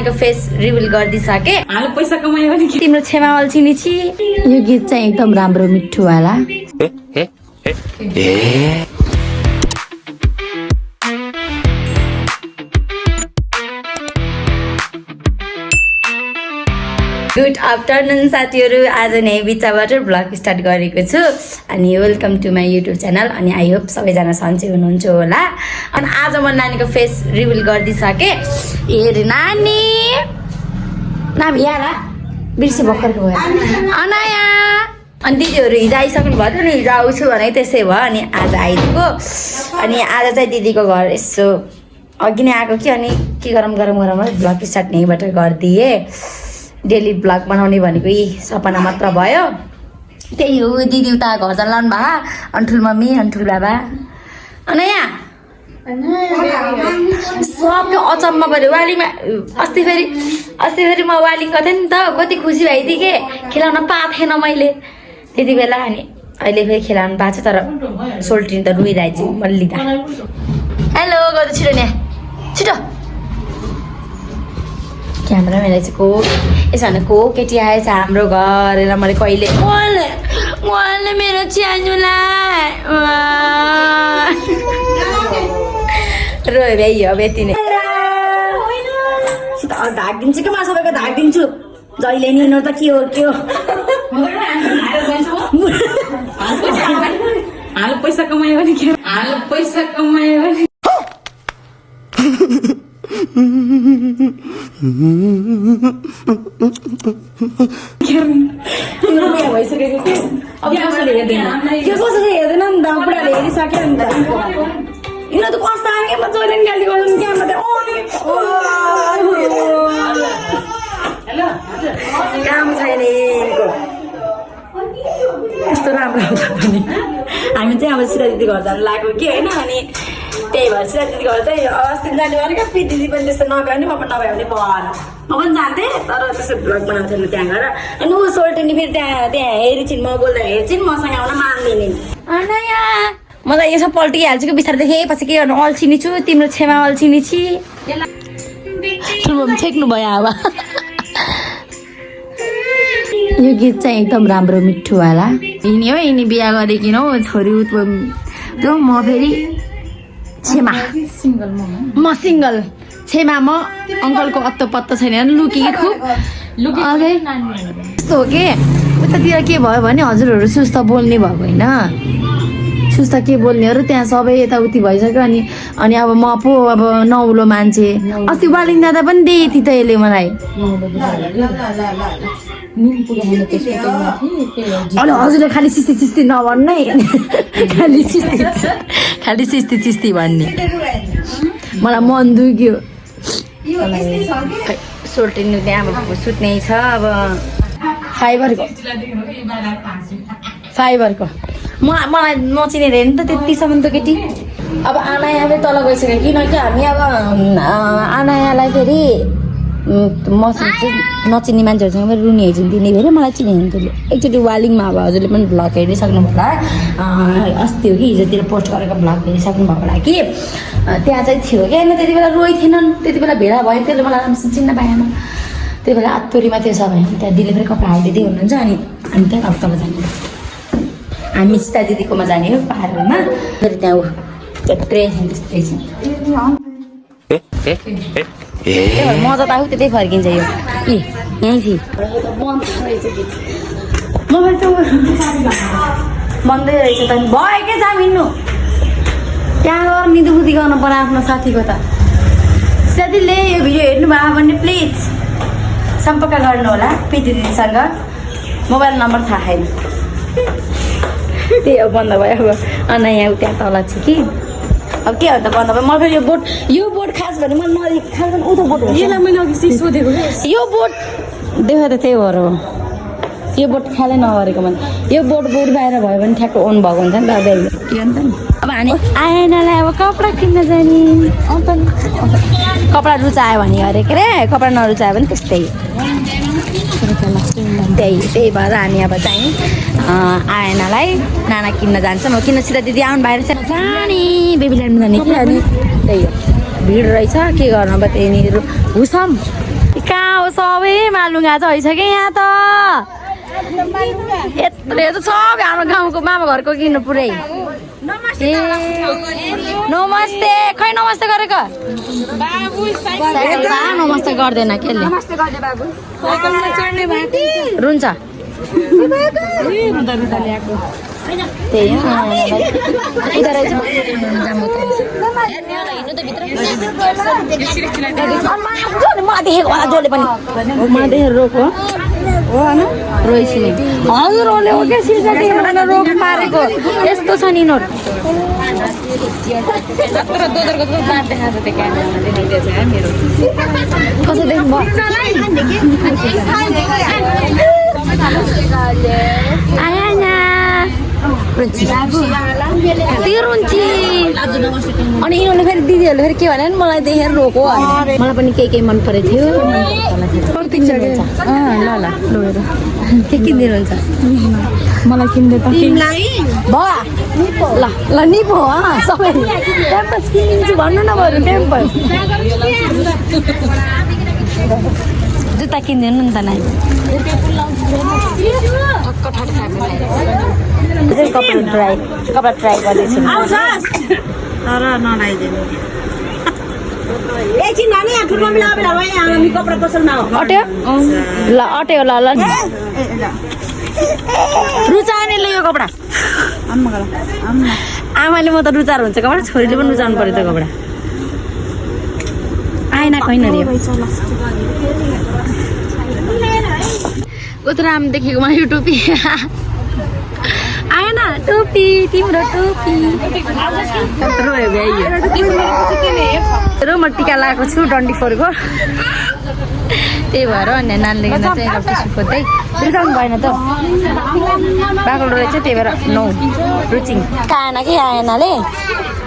नानीको face reveal गरिदिइसके। हाल पैसा कमायो भने तिम्रो छेमा अल्छिनी छि। यो गीत चाहिँ एकदम राम्रो मिठो वाला। गुड आफ्टरनुन साथीहरू, आज नै बिचाबाट ब्लग स्टार्ट गरेको छु अनि welcome to my YouTube channel. अनि आई होप सबैजना सन्चै हुनुहुन्छ होला। अनि आज म नानीको फेस रिभिल गरिदिइसकेँ। हेरे नानी नाभियाला बिर्से भर्खरको भयो अनाया। अनि दिदीहरू हिजो आइसक्नु भयो नि, हिजो आउँछु भने त्यसै भयो। अनि आज आइदिएको। अनि आज चाहिँ दिदीको घर यसो अघि नै आएको कि, अनि के गरम ब्लग स्टार्ट यहीँबाट गरिदिएँ। डेली ब्लग बनाउने भनेको यी सपना मात्र भयो। त्यही हो, दिदी उता घर जानु भए अनि ठुलो मम्मी अनि ठुलो बाबा अनया सबले अचम्म पऱ्यो। वालीमा अस्ति फेरि म वालिङ गर्थेँ नि त, कति खुसी भइदिएँ कि खेलाउन पाएको थिएन मैले त्यति बेला। अनि अहिले फेरि खेलाउनु पाएको छ, तर सोल्टिनी त रुइरहेछ मैले लिँदा। हेलो गर्दा छिटो नि छिटो। क्यामेरा मेरो चाहिँ को यसो भने को केटी आएछ हाम्रो घर र मैले कहिले उहाँले मेरो च्यानुलाई रोयो भ्याइ अब यति नै ढाकिदिन्छु कि म सबैको ढाकिदिन्छु जहिले नि त के हो हाल पैसा कमायो भने हाल पैसा कमायो भने भइसकेको के अब कसैले हेर्दैन नि त, बुढाले हेरिसक्यो नि त। यिनीहरू त कस्तो आएमा जहिले नि गाली गर्नु क्यामा काम छैन यिनको यस्तो राम्रो हुन्छ पनि। हामी चाहिँ अब सिधा दिदी घर जानु लाग्यो कि होइन। अनि त्यही भएर सिधा दिदी घर चाहिँ अस्ति जाने भनेको दिदी पनि त्यस्तो नगयो भने म पनि नभए भने भएन। म पनि जान्थेँ, तर त्यसो भ्लग बनाउँथेँ त्यहाँ गएर। अनि ऊ सोल्टिनी फेरि त्यहाँ हेरिछिन्, म बोल्दा हेरिछिन्, मसँग आउन मान्दिनँ। अनया म त यसो पल्टिहाल्छु कि बिस्तारै देखेँ पछि के गर्नु अल्छिनी छु, तिम्रो छेमा अल्छिनी छि। ठुलो छेक्नु भयो अब। यो गीत चाहिँ एकदम राम्रो मिठो वाला। यिनी हो, यिनी बिहा गरेकिन हो छोरी त्यो म फेरि छेमा म सिङ्गल छेमा म अङ्कलको अत्तो पत्तो छैन लुकी खुब यस्तो हो के। उतातिर के भयो भने हजुरहरू सुस्त बोल्ने भएको होइन, सुस्त के बोल्नेहरू त्यहाँ सबै यताउति भइसक्यो। अनि अब म पो अब नौलो मान्छे। अस्ति वालिङ दादा पनि दिए थिए त यसले मलाई। अनि हजुरले खालि सिस्ती नभन्ने, खालि सिस्ती भन्ने। मलाई मन दुख्यो। सोल्टिनु त्यहाँ अब सुत्ने छ। अब फाइबरको मलाई नचिनेर हेर्नु त त्यतिसम्म त केटी। अब आनाया फेरि तल गइसक्यो, किनकि हामी अब आनायालाई फेरि मसँग चाहिँ नचिन्ने मान्छेहरूसँग पनि रुनी हेर्छन् दिने फेरि मलाई चिने त्यसले। एकचोटि वालिङमा अब हजुरले पनि भ्लग हेरिसक्नु भयो होला, अस्ति हो कि हिजोतिर पोस्ट गरेको भ्लग हेरिसक्नु भएको होला कि त्यहाँ चाहिँ थियो कि। होइन त्यति बेला रोइ थिएनन्, त्यति बेला भेला भयो, त्यसले मलाई राम्रोसँग चिन्न पाएन। त्यही बेला आत्तोरीमा थियो सबै। त्यहाँ दिदीले फेरि कपडा हालिदिँदै हुनुहुन्छ। अनि हामी त्यहाँ अब तल जाने, हामी सीता दिदीकोमा जाने हो पाहाडमा। फेरि त्यहाँ ट्रेन त्यस्तै छ। मजा त आयो त्यतै फर्किन्छ यो कि यहीँ थिएँ मोबाइल त बन्दै रहेछ त भयो के जाम हिँड्नु त्यहाँ गएर निदुबुदी गर्नु पर्यो आफ्नो साथीको त। साथीले यो भिडियो हेर्नुभयो भने प्लिज सम्पर्क गर्नु होला पिटी दिदीसँग। मोबाइल नम्बर थाहा छैन, त्यही अब बन्द भयो। अब अनया त्यहाँ तल छ कि अब के हो त बन्द भयो। मलाई फेरि यो बोट खास भने म नजिक खास उता बोट हो यसलाई मैले अघि सोधेको यो बोट देखायो त त्यही भएर हो। यो बोट ख्यालै नगरेको मैले। यो बोट बाहिर भयो भने ठ्याक्क ओन भएको हुन्छ नि त। के भन्छ नि अब हामी आएनलाई अब कपडा किन्न जाने। अन्त कपडा रुचायो भने अरे के अरे, कपडा नरुचायो भने त्यस्तै। त्यही भएर हामी अब चाहिँ आएनालाई नाना किन्न जान्छौँ। किन सिधा दिदी आउनु बाहिर जाने बेबी ल्यान्डमा जाने कि। अनि त्यही हो भिड रहेछ, के गर्नु अब त्यहीँनिर हुसम कहाँ हो सबै मालुङ्गा चाहिँ छ कि यहाँ त यत्रो त सबै हाम्रो गाउँको मामा घरको किन्नु पुरै ए नमस्ते खै नमस्ते गरेको नमस्ते गर्दैन केले रुन्छ त्यही हो मलाई देखेको होला जसले पनि मलाई देखेर रोको हो होइन रोइसी नि हजुर ओले हो क्या सिर्सा रोग मारेको यस्तो छ नि नोट कसो देख्नु रुन्ची अनि यिनीहरूले फेरि दिदीहरूले फेरि के भने मलाई देखेर रोको मलाई पनि केही मन परेको थियो ल ल के किनिदिनुहुन्छ मलाई किन्दै त ल ल निपो सबै ट्याम्पस किनिदिन्छु भन्नु न बरु ट्याम्पस जुत्ता किनिदिनु नि त नाइ कपडा ट्राई गर्दैछु तर नलाइदिनु एकछिन नानी यहाँ ठुलो मिला बेला भयो हामी कपडा पसलमा हो अट्यो ल अट्यो ल ल रुचाएन ल यो कपडा आमाले म त रुचाएर हुन्छ कपडा छोरीले पनि रुचाउनु पर्यो त कपडा आएन कैन रे उत्तराम देखेको मलाई यो टोपी आएन टोपी तिम्रो टोपी रोयो भ्याइयो म टिका लगाएको छु 24 को त्यही भएर अन्य नानीले गर्दा चाहिँ एउटा टिसु खोज्दै रुचाउनु भएन त बाक्लो रहेछ त्यही भएर नो रुचिङ आएन कि आएनले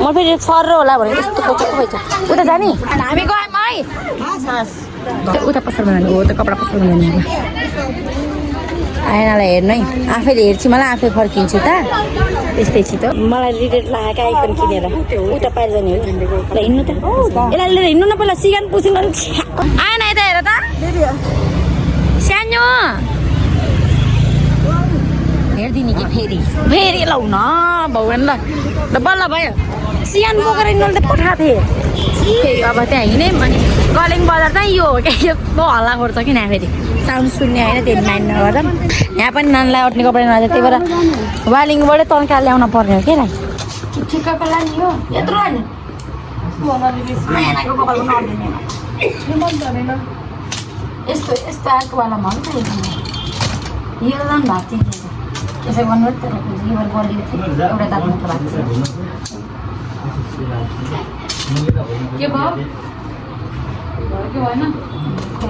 म फेरि सर होला भने यस्तो कोचको भएछ उता जाने हामी गयौँ है उता पसलमा जाने हो त कपडा पसलमा जाने आएनालाई हेर्नु है आफैले हेर्छु मलाई आफै फर्किन्छु त त्यस्तै छु त मलाई रिग्रेट लागेको आइफोन किनेर उता पाएर जाने हो ल हिँड्नु त यसलाई लिएर हिँड्नु न पहिला सिगान पुसिङ आएन यता हेर त सानो हेरिदिने कि फेरि लौ न भगवान् ल बल्ल भयो सिगान बोकेर यिनीहरूले पठाएको थिएँ अब त्यहाँ हिँड्यौँ अनि कलिङ बजार चाहिँ यो हो क्या यस्तो हल्ला गर्छ कि यहाँ फेरि साउन्ड सुन्ने होइन त्यही माइन्ड नगर्दा यहाँ पनि नानीलाई अट्ने कपडा नआएको त्यही भएर वालिङबाटै तन्का ल्याउन पर्ने हो क्या ठिक्कको लाने हो यत्रो यस्तो यस्तो आर्कोवालामा हो नि त यो लानु भएको थियो त्यसै गर्नु तर यो गरिदिएको थियो एउटा दाबी भएको थियो के भयो के भएन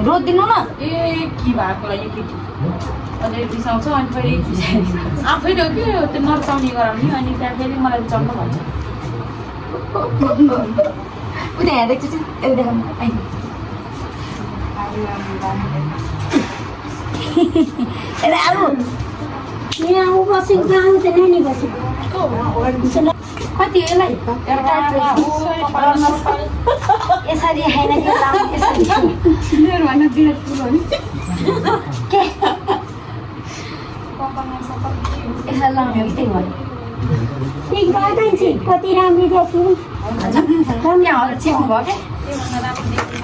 रोदिनु न ए के भएको यो केटी अझै बिसाउँछ अनि फेरि आफैले हो कि त्यो नर्साउने गराउने अनि त्यहाँ फेरि मलाई चढ्नु भन्छ उता हेर्दै छु यता देखाउनु कति यसलाई यसरी होइन के यसलाई लाउने त्यही भयो कति राम्रो देखियो चेक्नु भयो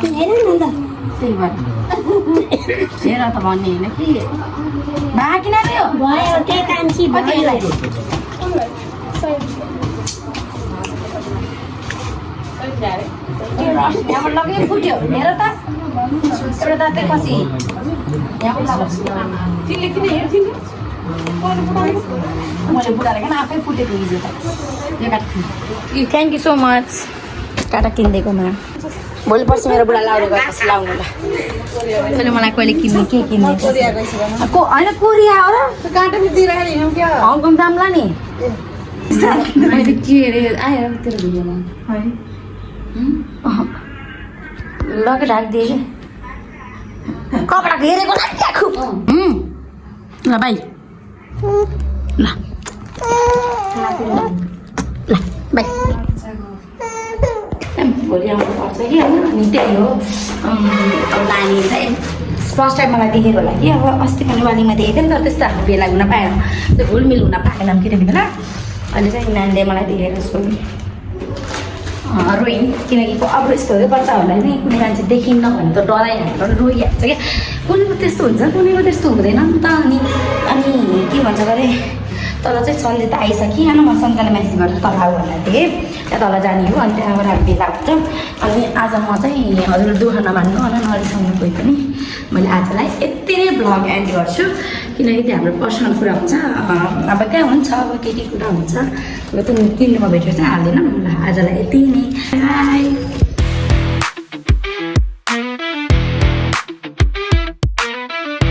क्या हेर न त त्यही भएर हेर त भन्ने होइन कि बाँकी नै थियो भयो त्यही कान्छी कति यसलाई यहाँबाट लग्यो फुट्यो हेर त एउटा दाँते पछि मैले बुढाले किन आफै फुटेको हिजो त थ्याङ्क यू सो मच काटा किनिदिएकोमा भोलि पर्सि मेरो बुढा लाउने गएपछि लाउनु ल तैँले मलाई कहिले किन्ने के किन्ने होइन कोरिया हो र हङकङ जाम्ला नि अहिले के अरे आएर तेरो भिडियोमा लगे ढाकिदिए कि कपडा घेरेको ल भाइ ल भाइ भोलि आउनु पर्छ कि होइन अनि त्यही हो अब नानी चाहिँ फर्स्ट टाइम मलाई देखेर होला कि अब अस्ति पनि वालीमा देखेको थिएँ नि त त्यस्तो हाम्रो भेला हुन पाएन त्यो घुलमिल हुन पाएन किनभने बेला अहिले चाहिँ नानीले मलाई देखेर यसो रोइन् किनकि अब यस्तो हो बच्चाहरूलाई नै कुनै मान्छे देखिन्न भने त डराइहाल्छ रोइहाल्छ क्या कुनैको त्यस्तो हुन्छ कुनैको त्यस्तो हुँदैन नि त अनि के भन्छ अरे तल चाहिँ सन्डे त आइसक्यो होइन म सन्डेलाई म्यासेज गर्छु तल आऊ भनेर थिएँ त्यहाँ तल जाने हो अनि त्यहाँबाट हामी भेला हुन्छ अनि आज म चाहिँ हजुर दुःख नमान्नु होइन नरिसाउनु कोही पनि मैले आजलाई यति नै भ्लग एन्ड गर्छु किनकि त्यो हाम्रो पर्सनल कुरा हुन्छ अब त्यहाँ हुन्छ अब के कुरा हुन्छ अब तिमीले म भेटेर चाहिँ हाल्दैन ल आजलाई यति नै बाई